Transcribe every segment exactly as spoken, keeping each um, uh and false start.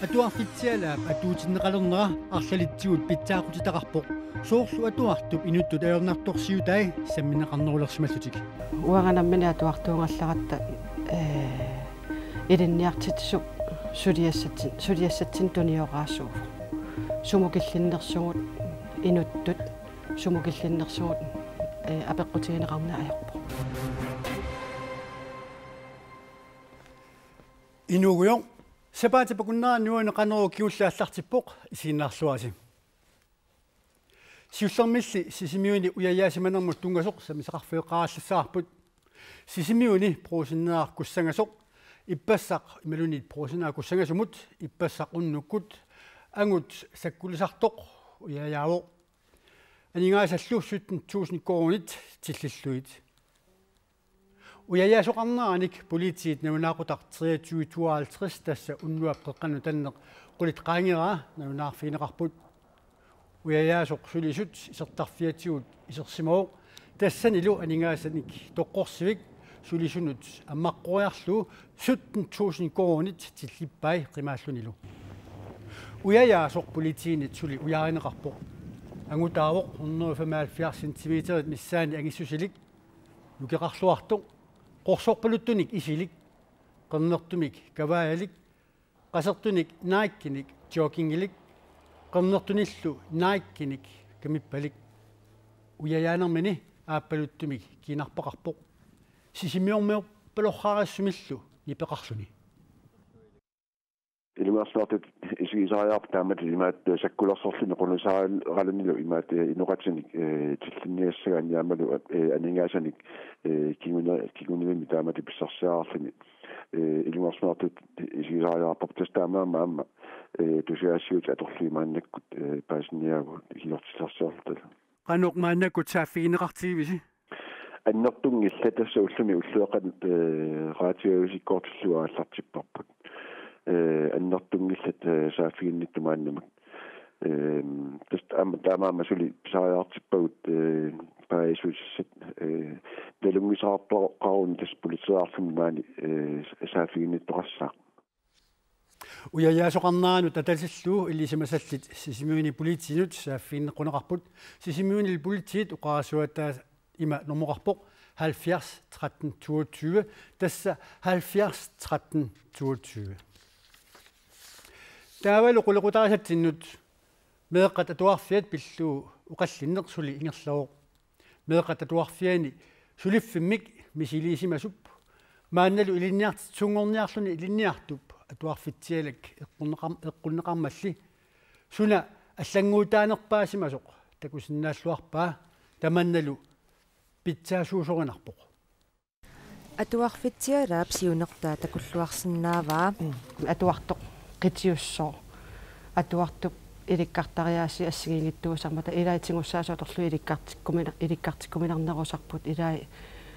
Atuarfitsialaap atuutinneqalernera arlalitsigut pitsaaqutitaqarpoq. Soorlu atuartup inuttut ajornartorsiutai sammineqarnerulersimallutik. Uanga nammineq atuartuugallaratta, ee, ilinniartitsisup suliassatsin-, suliassatsinnik tunioraasoq. Sumut killinnersugut inuttut, sumut killinnersugut, ee, apeqqutigineqarneq ajorpoq. Inuugujoq, sapaatip akunnerani uani Qanorooq kingulleq aallartippoq, isiginnaarluarisi. Siullermilli Sisimiuni ujajaasimanermut tunngasoq sammisaqarfigeqqaarallassavarput. Sisimiuni Brugsenip kussangasoq, ippassaq imaluunniit Brugsenip kussangasumut, ippassaq unnukkut, angut sakkulisartoq ujajaavoq. Aningaasallu sytten tusind koruunit tillillugit. Ujajaasoqarneranik politiit nalunaaqutaq treogtyve tooghalvtreds, tassa unnuap qeqqanut tanneq qulit qaangeraa, nalunaarfigineqarput. Ujajaasoq sulisut isertarfiatigut isersimavoq, tassanilu aningaasanik toqqorsivik sulisunut ammaqqoriarlugu sytten tusind koruunit tillippai qimaallunilu. Ujajaasoq politiinit suli ujaarineqarpoq. Angutaavoq hundrede femoghalvfjerds centimeterit missaanni angissusilik, nukeqarluartoq, qorsorpaluttunik isilik, qernertumik kavaajalik, qasertunik Nikenik joggingilik, qernertunillu Nikenik kamippalik. Ujajaanermini aappaluttumik kiinarpaqarpoq, sisimiormiorpalorrarissumillu nipeqarluni. Ilungersunartut isigisariaqarput taamatut imaattoq sakkulersorluni qunusaaralunilu imaattoq, eh, inoqatinik, eh, tillinniassagaanni aammalu, eh, aningaasanik, eh, kingune-, kinguneqarluni taamatut pissarsiarluni, eh, ilungersunartut isigisariaqarparput, tassa taamaammat aamma, eh, tusagassiuutit atorlugit maannakkut, eh, paasiniaagut ikiortitersiorluta. Qanoq maannakkut saaffigineqartigivisi? Annertunngillat, tassa ullumi ulloqeqqanut, eh, raatiusikkoortillugu aallartipparput. Eh, annertunngillat, eh, saaffiginnittut maannamut. Eh, tassa aamma taamaammat suli pisariaqartippagut, eh, paasissutissat, eh, nalunngisaqartoqaruni tassa politeeriarluni maani, eh, saaffiginnittoqassaaq. Ujajaasoqarneranut atatillugu ilisimasallit Sisimiuni politiinut saaffiginneqquneqarput. Sisimiuni politiit oqarasuataa ima normoqarpoq halvfjerds tretten toogtyve, tassa halvfjerds tretten toogtyve. Taavalu qulequtarisatsinnut meeqqat atuarfiat pillugu oqallinneq suli ingerlavoq. Meeqqat atuarfianni suliffimmik misiliisimasup maannalu ilinniartitsisunngorniarluni ilinniartup Atuarfitsialak eqqunneqar-, eqqunneqarmalli suna allannguutaanerpaasimasoq takusinnaalluarpaa, tamannalu pitsaasuusorinarpoq. Atuarfitsialaap siunertaa takulluarsinnaavaa. Mm. Atuartoq qitiussooq. Atuartup ilikkartariaasiat assigiinngitsuusarmata, ilai tigussaasoq atorlugu ilikkartikkumina-, ilikkartikkuminarnerusarput, ilai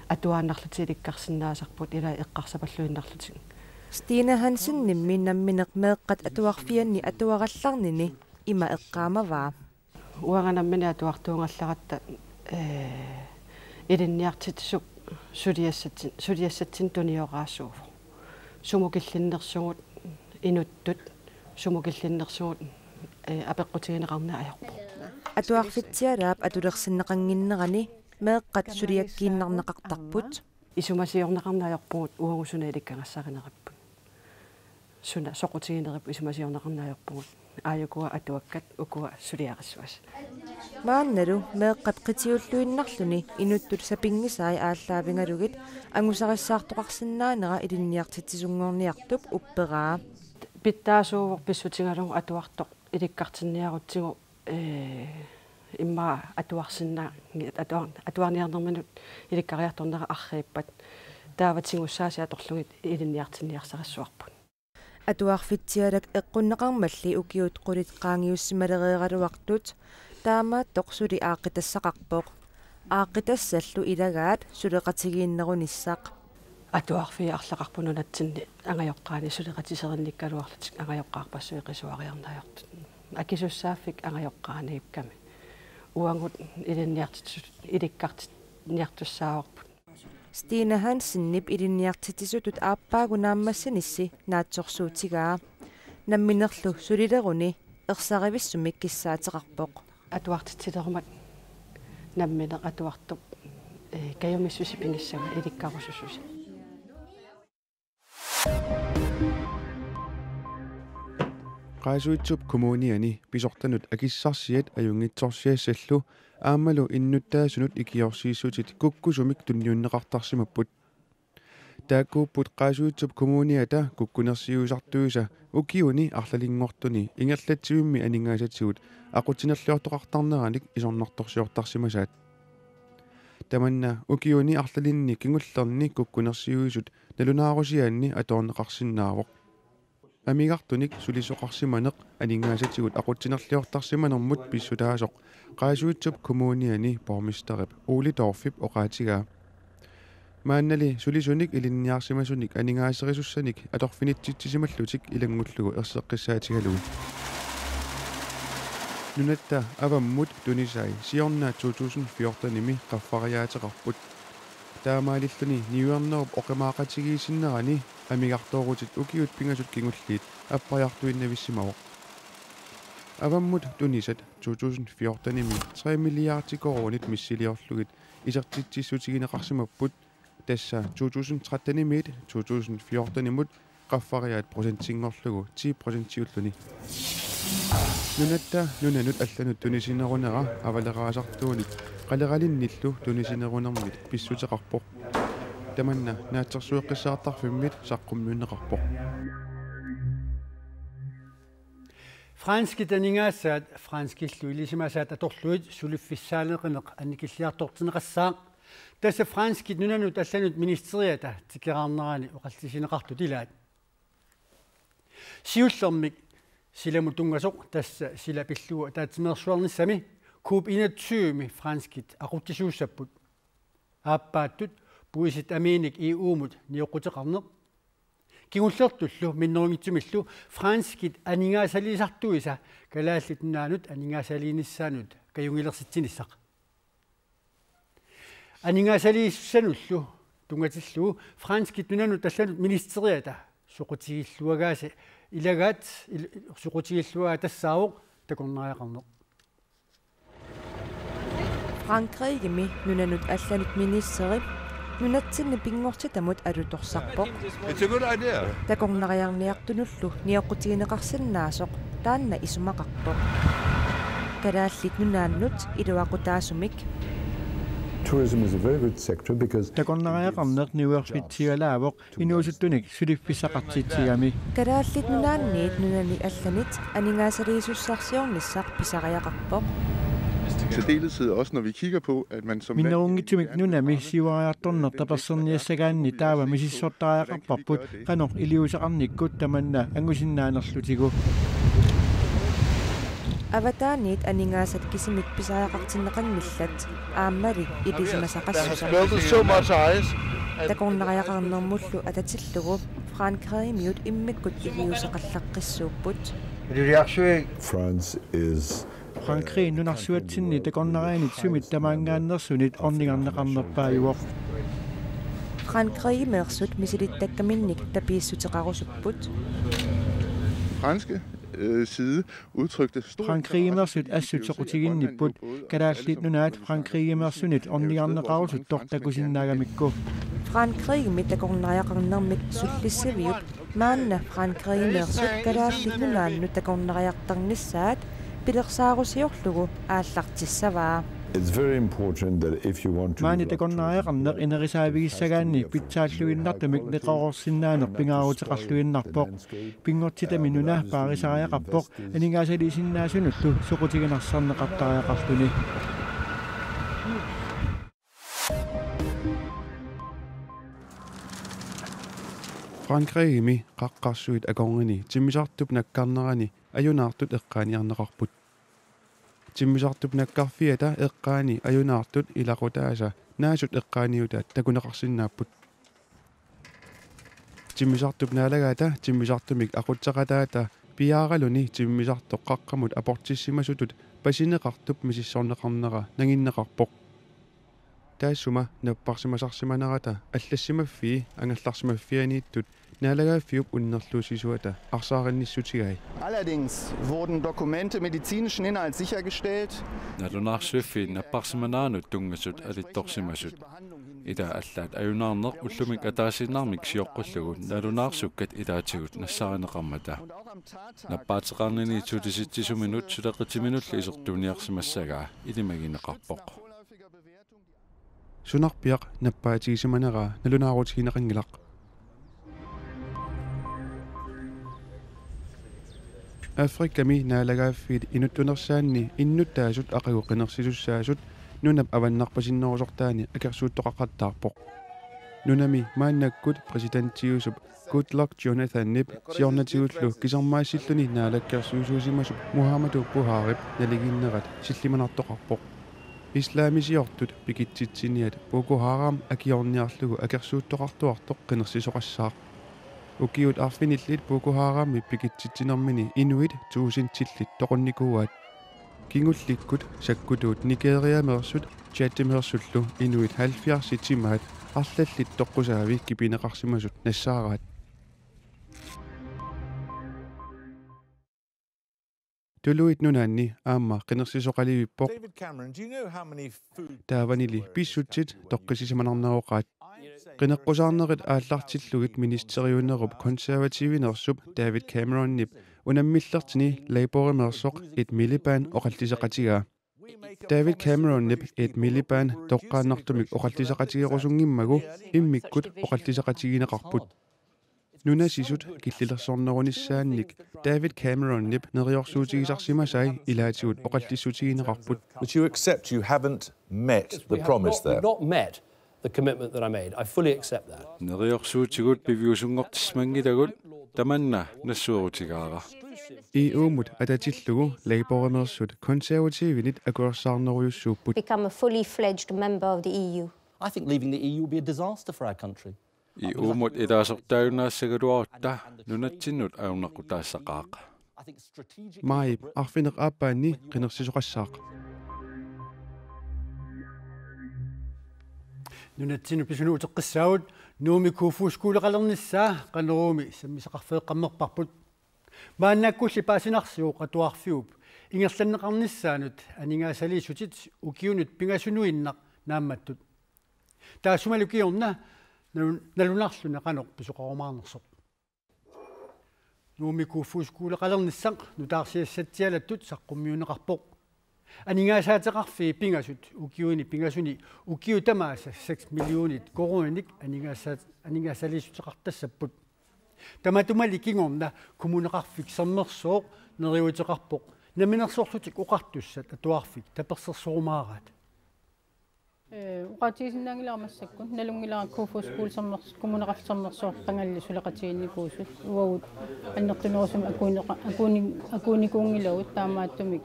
atuaannarlutik ilikkarsinnaasarput, ilai eqqarsapalluinnarlutik. Stine Hansenimmi nammineq meeqqat atuarfianni atuarallarnini ima eqqaamavaa. Uanga nammineq atuartuugallaratta, ee, ilinniartitsisup suliassatsin-, suliassatsinnik tunioraasoq. Sumut killinnersugut inuttut, sumut killinnersugut, ee, apeqqutigineqarneq ajorpoq. Atuarfitsialaap atulersinneqannginnerani meeqqat suliakkiinnarneqartarput. Isumasiorneqarneq ajorpugut uagut suna ilikkagassarinerippugut. Suna soqutigineripput isumasiorneqarneq ajorpugut. Aajukua atuakkat ukua suliarissavasi. Maannalu meeqqat qitiulluinnarluni inuttut sapinngisai aallaavigalugit angusarissaartoqarsinnaanera ilinniartitsisunngorniartup upperaa. Pitsaasuuvoq pissutigalugu atuartoq ilikkartinniarutsigu, ee, immaqa atuarsinna-, atuar-, atuarniarnerminut ilikkariartornera arriippat. Taava tigussaasii atorlugit ilinniartinniarsarissavarput. Atuarfitsialak eqqunneqarmalli ukiut qulit qaangiussimalereeraluartut taamaattoq suli aaqqitassaqarpoq. Aaqqitassallu ilagaat suleqatigiinnerunissaq. Atuarfiit arlaqarput nunatsinni angajoqqaani suleqatiserinnikkaluarlutik angajoqqaarpassuit qisuariarneq ajortut. Akisussaaffik angajoqqaaniikkami. Uagut ilinniartitsisut ilikkartinniartussaavarput. Stine Hansenip ilinniartitsisutut aappaagu naammassinissi naatsorsuutigaa. Namminerlu sulileruni ersarivissumik kissaateqarpoq. Atuartitsilerumat nammineq atuartup, eh, kajumissuseq pigissavat ilikkarusussuseq. Qaasuitsup Kommuniani pisortanut akissarsiat ajunngitsorsiassallu aammalu innuttaasunut ikiorsiissutit kukkusumik tunniunneqartarsimapput. Taakkuupput Qaasuitsup Kommuniata kukkunersiuisartuisa ukiuni arlalinngortuni ingerlatsivimmi aningaasatigut aqutsinerliortoqartarneranik isornartorsiortarsimasaat. Tamanna ukiuni arlalinni kingullerni kukkunersiuisut nalunaarusiaanni atorneqarsinnaavoq. Amigartunik sulisoqarsimaneq aningaasatigut aqutsinerliortarsimanermut pissutaasoq Qaasuitsup Kommuniani borgmesterip Ole Dorphip oqaatigaa. Maannali sulisunik ilinniarsimasunik aningaaserisussanik atorfinitsitsimallutik ilanngullugu erseqqissaatigalugit. Nunatta avammut tunisai siorna to tusind fjortenimi qaffariaateqarput. Taamaalilluni niuernerup oqimaaqatigiissinnerani amigartoorutit ukiut pingasut kingulliit appariartuinnavissimavoq. Avammut tunisat to tusind fjortenimi tre milliardi koruunit missiliorlugit isertitsissutigineqarsimapput, tassa to tusind trettenimiit to tusind fjortenimut qaffariaat procentinngorlugu ti procentiulluni. Nunatta nunanut allanut tunisinerunera avaleraasartuunit qaleralinnillu tunisinerunermit pissuteqarpoq. Tamanna naatsorsueqqissaartarfimmit saqqummiunneqarpoq. Franskit aningaasaat franskillu ilisimasaat atorlugit suliffissaaleqineq annikilliartortinneqassaaq. Tassa franskit nunanut allanut ministeriata tikeraarnerani oqallisigineqartut ilaat. Siullermik silamut tunngasoq, tassa sila pillugu ataatsimeersuarnissami, COP enogtyve franskit aqutsisuussapput. Aappaattut puisit amiinik E U-mut nioqquteqarneq. Kingullertullu minnerunngitsumillu franskit aningaasaliisartuisa Kalaallit Nunaannut aningaasaliinissaanut kajunngilersitsinissaq. Aningaasaliissussanullu tunngatillugu franskit nunanut allanut ministeriata soqutigilluagaasa ilagaat il-, soqutigilluagaa tassaavoq takornariaqarneq. Frankrigimi nunanut allanut ministerip nunatsinni pinngortitamut alutorsarpoq. It's a good idea. Takornariarniartunullu nioqqutigineqarsinnaasoq taanna isumaqarpoq. Kalaallit Nunaannut iluaqutaasumik. Tourism is a very good sector because takornariaqarneq niuerfitsialaavoq inuusuttunik suliffissaqartitsigami. Kalaallit Nunaanniit nunani allanit aningaasaliisussarsiornissaq pisariaqarpoq. Særdeleshed også, når vi kigger på, at man som land minnerunngitsumik nunami siuariartorneq taperserniassagaanni taava misissortariaqarparput qanoq iliuuseqarnikkut tamanna angusinnaanerlutigu. Avataaniit aningaasat kisimik pisariaqartinneqanngillat aammali ilisimasaqassusaa. There's so much ice. Takornariaqarnermullu atatillugu Frankrigimiut immikkut iliuuseqallaqqissuupput. France is Frankrig nunarsuatsinni takornarianit sumit tamaanngaannersunit ornigarneqarnerpaajuvoq. Frankrigimeersut misilittakkaminnik tapiissuteqarusupput. Franske øh, side udtrykte stor Frankrigimeersut assut soqutiginnipput, Kalaallit Nunaat Frankrigimeersunit ornigarneqarusuttoq takusinnaagamikku. Frankrigimi takornariaqarnermik sullissiviup maanna Frankrigimeersut Kalaallit Nunaannut takornariartarnissaat pilersaarusiorlugu aallartissavaa. It's very important that if you want to Maani takornariaqarneq inerisaavigissagaanni pitsaalluinnartumik neqeroorsinnaaneq pingaaruteqarluinnarpoq. Pinngortitami nuna paarisariaqarpoq aningaasaliisinnaasunullu soqutiginarsarneqartariaqarluni. Frankrigimi qaqqarsuit akornanni timmisartup nakkarnerani ajunaartut eqqaaniarneqarput. Timmisartup nakkarfiata eqqaani ajunaartut ilaqutaasa naasut eqqaaniutaat takuneqarsinnaapput. Timmisartup naalagaata timmisartumik aqutseqataata piaaraluni timmisartoq qaqqamut aportissimasutut pasineqartup misissorneqarnera nanginneqarpoq. Taassuma napparsimasarsimanerata allassimaffii angerlarsimaffianiittut naalagaaffiup unnerluussisuata arsaarinnissutigai. Allerdings wurden Dokumente medizinischen Inhalts sichergestellt. Nalunaarsuiffii napparsimaneranut tunngasut alittorsimasut. Ila allaat ajunaarneq ullumi ataasiinnarmik sioqqullugu nalunaarsukkat ilaatigut nassaarineqarmata. Nappaateqarnini sulisitsisuminut suleqatiminullu isertuuniarsimassagaa ilimagineqarpoq. Sunarpiaq nappaatigisimaneraa nalunaarutigineqanngilaq. Afrikami naalagaaffiit inuttunersaanni innuttaasut aqagu qinersisussaasut nunap avannarpasinnerusortaani akersuuttoqaqattaarpoq. Nunami maannakkut præsidentiusup Goodluck Jonathanip siornatigullu kisermaassilluni naalakkersuisuusimasup Muhammadu Buharip naligiinnerat sillimanartoqarpoq. Islamisiortut pikitsitsiniat Boko Haram akiorniarlugu akersuuttoqartuartoq qinersisoqassaaq. Ukiut arfinillit Boko Haramip pikitsitsinermini inuit tuusintillit toqunnikuuaat. Kingullikkut sakkutuut Nigeriameersut Chadimeersullu inuit halvfjerdsit timaat arlallit toqqusaavi kipineqarsimasut nassaaraat. Tuluit Nunaanni aamma qinersisoqalivippoq. David Cameron, do you know how many food Taavanili pissutsit toqqissisimanarneroqaat. Qineqqusaarnerit aallartillugit ministeriunerup konservativineersup David Cameronip unammillertini Laborimeersoq Ed Miliband oqalliseqatigaa. David Cameronip Ed Miliband toqqaannartumik oqalliseqatigerusunngimmagu immikkut oqalliseqatigineqarput. Nunasisut killilersornerunissaannik David Cameronip neriorsuutigisarsimasai ilaatigut oqallissutigineqarput. But you accept you haven't met the promise there. Not met the commitment that I made. I fully accept that. Neriorsuutigut piviusunngortissimanngilagut tamanna nassuerutigaara. E U-mut atatillugu Laborimeersut konservativinit akuersaarnerujussuupput. Become a fully fledged member of the E U. I think leaving the E U would be a disaster for our country. E U-mut ilaasortaajunnaassagaluarutta nunatsinnut ajornaqutaassaqaaq. I think strategic Maajip arfineq-aappaanni qinersisoqassaaq. Nunatsinnut pisunut uteqqissaagut Nuummi Kofoeds-skoleralernissaa Qanoruumi sammisaqarfeeqqammerparput. Maannakkulli paasinarsivoq atuarfiup ingerlanneqarnissaanut aningaasaliissutit ukiunut pingasunuinnaq naammattut. Taassumalu kingorna nalu-, nalunaarluni qanoq pisoqarumaarnersoq. Nuummi Kofoeds-skoleralernissaa nutaarsiassatsialattut saqqummiunneqarpoq. Aningaasaateqarfiit pingasut ukiuni pingasuni ukiut tamaasa seks millionit koruuninik aningaasa-, aningaasaliissuteqartassapput. Tamatumali kingorna Kommuneqarfik Sermersooq neriuuteqarpoq Namminersorlutik Oqartussat atuarfik tapersersorumaaraat. Ee, oqaatigisinnaanngilara massakkut, nalunngilara Kofoeds-skolep Sermers-, Kommuneqarfik Sermersoorlu qangali suleqatigiinnikuusut, uagut annertunerusumik akuuneqa-, akuuni-, akuunikuunngilagut, taamaattumik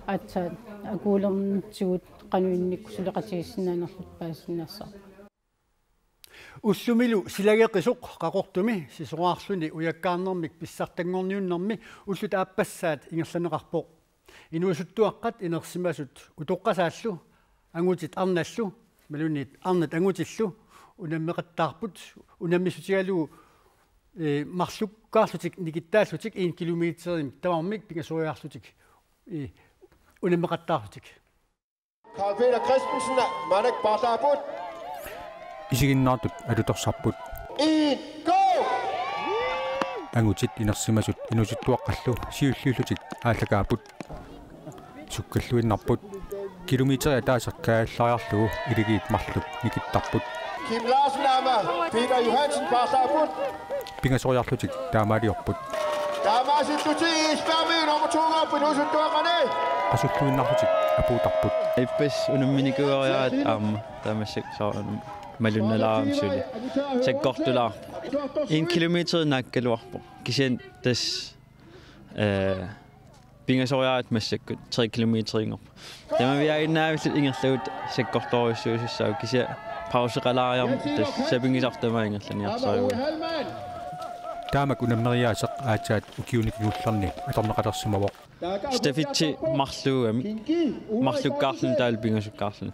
aatsaat akuulernitsigut qanoq innikkut suleqatigiissinnaanerluta paasisinnaassavarput. Ullumilu silageqisoq Qaqortumi sisoraarluni ujakkaarnermik pissartanngorniunnermi ullut aappassaat ingerlanneqarpoq. Inuusuttuaqqat inersimasut utoqqasaallu angutit arnallu, imaluunniit arnat angutillu unammeqattaarput, unammissutigalugu, ee, marlukkaarlutik nikittaallutik en kilometerimik tamarmik pingasoriarlutik, ee, unammeqattaarlutik. Karl Peter Christensen, Manik Bartaput. Isiginnaartut atutorsarput. En, go! Angutit inersimasut inuusuttuaqqallu siulliullutik aallakaapput. Sukkalluinnarput. Kilometerit ataaseq kaajallariarlugu iligiit marluk nikittarput. Kim Larsen aamma Peter Johansen Bartaput. Pingasoriarlutik taamaaliorput. Taamaasillutik isbærmi nummer to-nngorput inuusuttuaqqani. Qasulluinnarlutik apuuttarput. Ippassaq unamminikuuariaratta aamma tamassi soorunami malunnalaarami suli. Sakkortulaarpoq. En kilometer naakkaluarpoq. Kisianni tassa, ee, pingasoriaratta massakkut tre kilometer inngorpoq. Tamaviaannaavilluta ingerlavugut sakkortoorujussuusussaavugut, kisianni pauseqalaariarmat tassa sapinngisartut tamaasa ingerlanniarsarivugut. Taamak unammeriaaseq aatsaat ukiuni kingullerni atorneqalersimavoq. Stafetti marluugamik, marlukkaarluni taavalu pingasukkaarluni.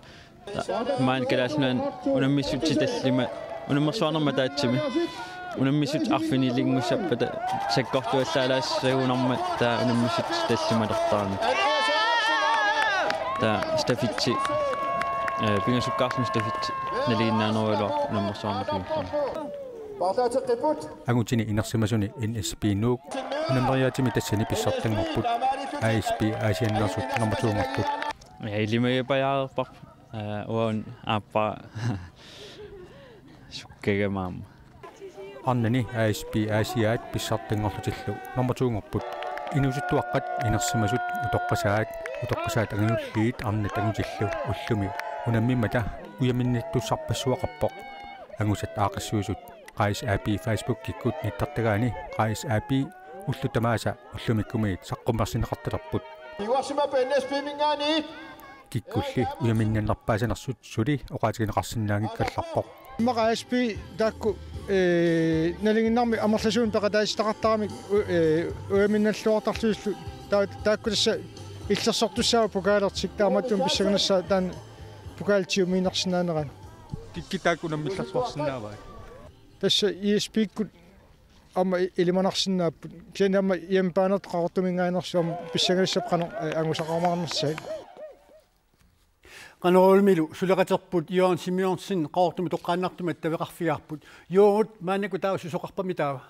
Maani Kalaallit Nunaanni unammissutsit tallimat, unammersuarnermut ataatsimi unammissutsit arfinilinngussappata sakkortuallaalaassagunarmat taava unammissutsit tallimalertarami. Taava stafetsi, eh, pingasukkaarluni stafetsi nalinginnaanerugaluarpoq unammersuarnerput. Angutini inersimasuni N S P Nuuk unammeriaatsimi tassani pissartanngorput, A S P Aasianneersut nummer to-nngorput. Ja, ilimagipajaarerparput. Eh, uanga aappara sukkagama aamma. Arnani A S P Aasiaat pissartanngorlutillu nummer to-nngorput. Inuusuttuaqqat inersimasut utoqqasaat, utoqqasaat angajulliit arnat angutillu ullumi unammimmata ujaminnattussarpassuaqarpoq. Angusat aaqqissuisut Qais A P Facebook-ikkut nittartagaani Qais A P ullut tamaasa ullumikkumiit saqqummersinneqartalerput. Iuarsimappa N S P-minngaanniit. Kikkulli ujaminnannerpaasanersut suli oqaatigineqarsinnaanngikkallarpoq. Immaqa A S P taakku, eh, nalinginnarmi amerlasuunik peqataatitaqartaramik, u-, eh, ujaminnalluartarlutillu taa-, taakku tassa illersortussaavaat pokaalertik, taamaattumik pissanganassaaq taanna pokaali tiumiinnarsinnaaneranut. Kikkut taakku unammillersuarsinnaavaat? Tassa I S P-kkut aamma i-, ilimanarsinnaapput. Kisianni aamma hjemmebane-rtut Qaqortuminngaanneersut aamma pissanganassapput qanoq, eh, angusaqarumaarnissaat. Qanorooq-milu suleqaterput Jørgen Simonsen Qaqortumi toqqaannartumik attaveqarfigaarput. Jørgen, maannakkut taava susoqarpami taava?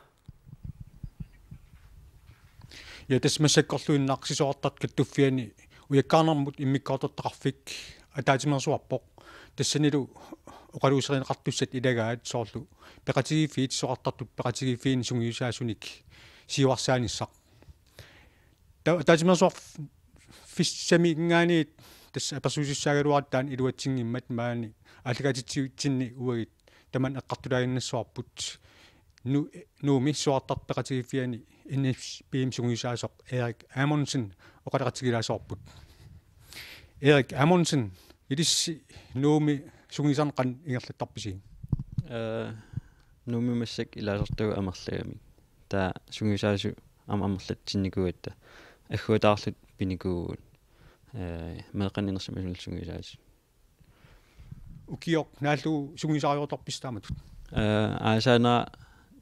Ja, tassa massakkorluinnaq sisorartartut kattuffianni ujakkaarnermut immikkoortortaqarfik ataatsimeersuarpoq. Tassanilu oqaluuserineqartussat ilagaat soorlu peqatigiiffiit sisorartartut peqatigiiffiini sungiusaasunik siuarsaanissaq. Ta-, ataatsimeersuarfissaminngaanniit tassa apersuisussaagaluaratta taanna iluatsinngimmat maani aallakaatitsivitsinni uagut tamanna eqqartulaaginnassavarput. Nu-, Nuummi sisorartartut peqatigiiffianni N S P-mi sungiusaasoq Erik Amundsen oqaloqatigilaassavarput. Erik Amundsen, ilissi Nuummi sungiusarneq qanoq ingerlattarpisi? Eh, Nuummi massakkut ilaasortagut amerlagamik. Taava sungiusaasut aamma amerlatsinnikuugatta. Agguataarluta pinikuuvugut. Eh, meeqqanut inersimasunullu sungiusaasut. Ukioq naallugu sungiusariuartarpisi taamatut? Eh, aasaanera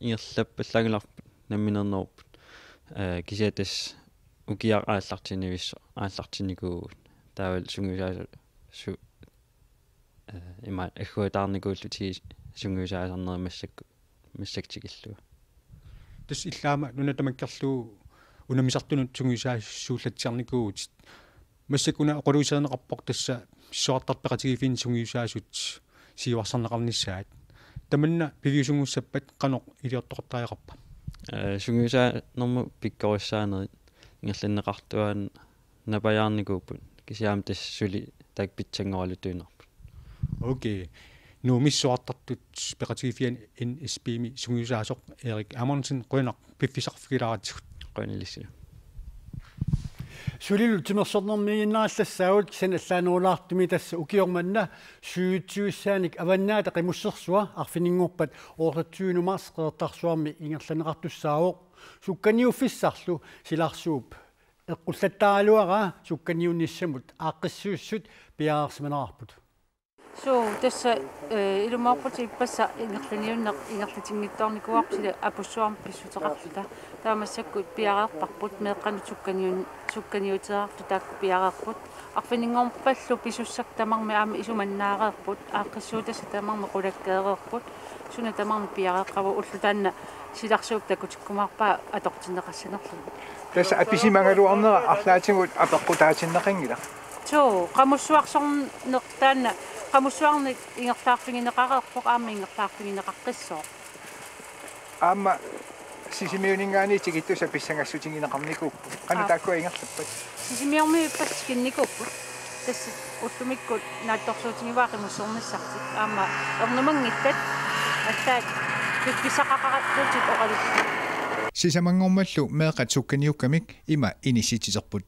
ingerlappallaanngilarput nammineernerupput. Eh, kisianni tassa ukiaq aallartinnivissoq, aallartinnikuuvugut. Taavalu sungiusaasut su-, eh, imaat agguataarnikuullutigit sungiusaasarnerit massakkut, massakkut tikillugu. Tassa illit aamma nuna tamakkerlugu unammisartunut sungiusaasuullatsiarnikuuvutit. Massakkut una oqaluuserineqarpoq tassa sisorartartut peqatigiiffiini sungiusaasut siuarsarneqarnissaat. Tamanna piviusunngussappat qanoq iliortoqartariaqarpa? Eh, sungiusaanermut pikkorissaanerit ingerlanneqartuaannapajaarnikuupput. Kisianni aamma tassa suli taakku pitsanngoralutuinnarput. Okay. Nuummi sisorartartut peqatigiiffianni N S P-mi sungiusaasoq Erik Amundsen, qujanaq piffissaqarfigilaaratsigut. Qujanaq ilissi. Sulilu timersornermiiginnarallassaagut, kisianni allaanerulaartumik tassa ukioq manna syvogtyvissaanik Avannaata Qimussersua arfininngorpat otteogtyvende marts Qeqertarsuarmi ingerlanneqartussaavoq. Sukkaniuffissarlu silarsuup eqqullattaaraluaraa sukkaniunnissamut aaqqissuussut piareersimanerarput. Suu, tassa, eh, ilumoorputit ippassaq ingerlaniunneq ingerlatinngitsoornikuuarput sila apussuarmik pissuteqarluta. Taava massakkut piareerparput meeqqanut sukkaniun-, sukkaniuteerartut taakku piareerput. Arfininngorpallu pisussat tamarmik aamma isumannaareerput, aaqqissuutassat tamarmik qulakkeereerput, suna tamarmi piareeqqavoq, ulloq taanna silarsuup takutikkumaarpaa atortinneqassanerlugu. Tassa apisimagaluarnera arlaatigut apeqqutaatinneqanngilaq. Suu, qamussuarsorneq taanna, qamussuarnik ingerlaarfigineqareerpoq aamma ingerlaarfigineqaqqissooq. Aamma Sisimiuninngaanniit tikittussat pissangassutigineqarnikuupput. Qanoq Aap. Taakkua ingerlappat? Sisimiormiut ippassaq tikinnikuupput. Tassa ullumikkut naatsorsuutigivaa qimussornissartik. Aamma ernumanngitsut allaat piffissaqaqaraluarlutik oqaluttut. Sisamanngormallu meeqqat sukkaniukkamik ima inissitsiterput.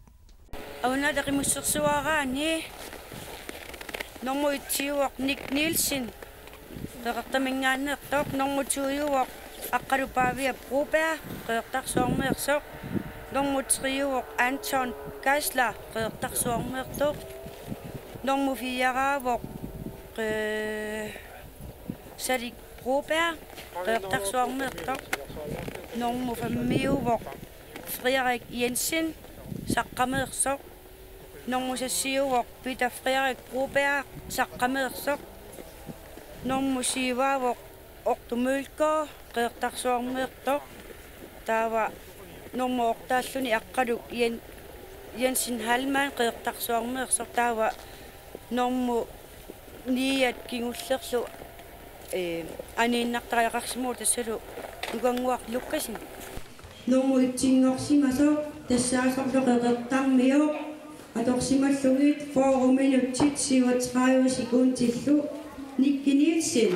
Avannaata Qimussersuaraanni nummer et-iuvoq Nick Nielsen, Qeqertaminngaanneersoq, nummer to-iuvoq Aqqalu Pavia Broberg, Qeqertarsuarmeersoq, nummer tre-iuvoq Anton Geisler, Qeqertarsuarmeersoq, nummer fire-iuvoq Qe-, Salik Broberg, Qeqertarsuarmiittoq. Normu femmiuvoq Frederik Jensen, Saqqamiitsoq. Normu seksiuvoq Peter Frederik Broberg, Saqqamiitsoq. Normu syvavoq Otto Mølgaard, Qeqertarsuarmiittoq. Taava normu ottalluni Aqqaluk Jen-, Jensen Hallmann, Qeqertarsuarmiitsoq. Taava normu niat kingullerlu, eh, aniinnartariaqarsimavoq tassalu Nukannguaq Lukassen. Normu etsinngorsimasoq tassaasorlu Qeqertarmioq, atorsimallugit fyrre minutsit syvogtredive sekundillu, Nicky Nielsen.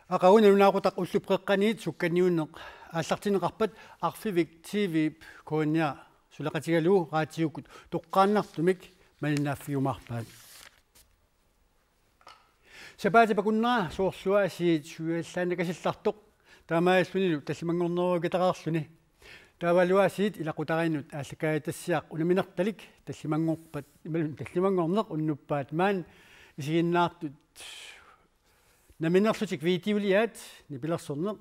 Aqagu nalunaaqutaq ullup qeqqaniit sukkaniunneq aallartinneqarpat arfineq T V-p K N R suleqatigalugu raatiukkut toqqaannartumik malinnaaffigiumaarpaat. Sapaatip akunnera soorluaasiit suiallaannakasillartoq, taamaalillunilu tallimanngornerugaluarluni. Taavaluaasiit ilaqutariinnut aallakaatitassiaq unamminertalik tallimanngorpat, imaluunniit tallimanngorneq unnuppat maani isiginnaartut namminerlutik videoliat nipilersorneq,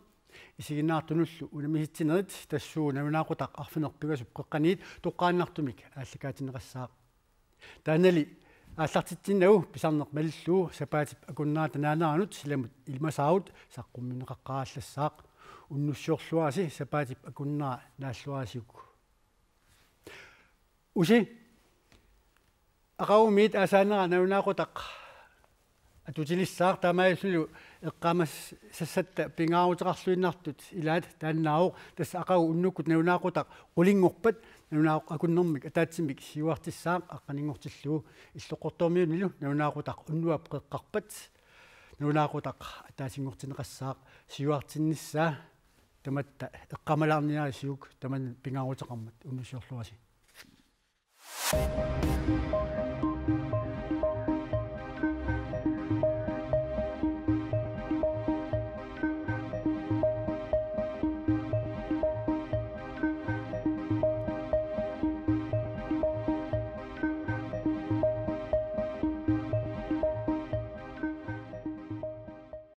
isiginnaartunullu unammisitsinerit tassuuna nalunaaqutaq arfineq-pingasup qeqqaniit toqqaannartumik aallakaatinneqassaaq. Taannali aallartitsinnagu pisarneq malillugu sapaatip akunnerata naaneranut silamut ilimasaarut saqqummiunneqaqqaarallassaaq. Unnussiorluarisi sapaatip akunnera naalluarisiuk. Usi, aqagumiit aasaanera nalunaaqutaq atutilissaaq, taamaalillunilu eqqaamasassatta pingaaruteqarluinnartut ilaat taannaavoq. Tassa aqagu unnukkut nalunaaqutaq qulinngorpat nalunaaqutaq akunnermik ataatsimik siuartissaaq aqqaninngortillugu. Illoqqortoormiunilu nalunaaqutaq unnuap qeqqarpat nalunaaqutaq ataasinngortinneqassaaq siuartinnissaa. Tamatta eqqaamalaarniarisiuk tamanna pingaaruteqarmat. Unnussiorluarisi.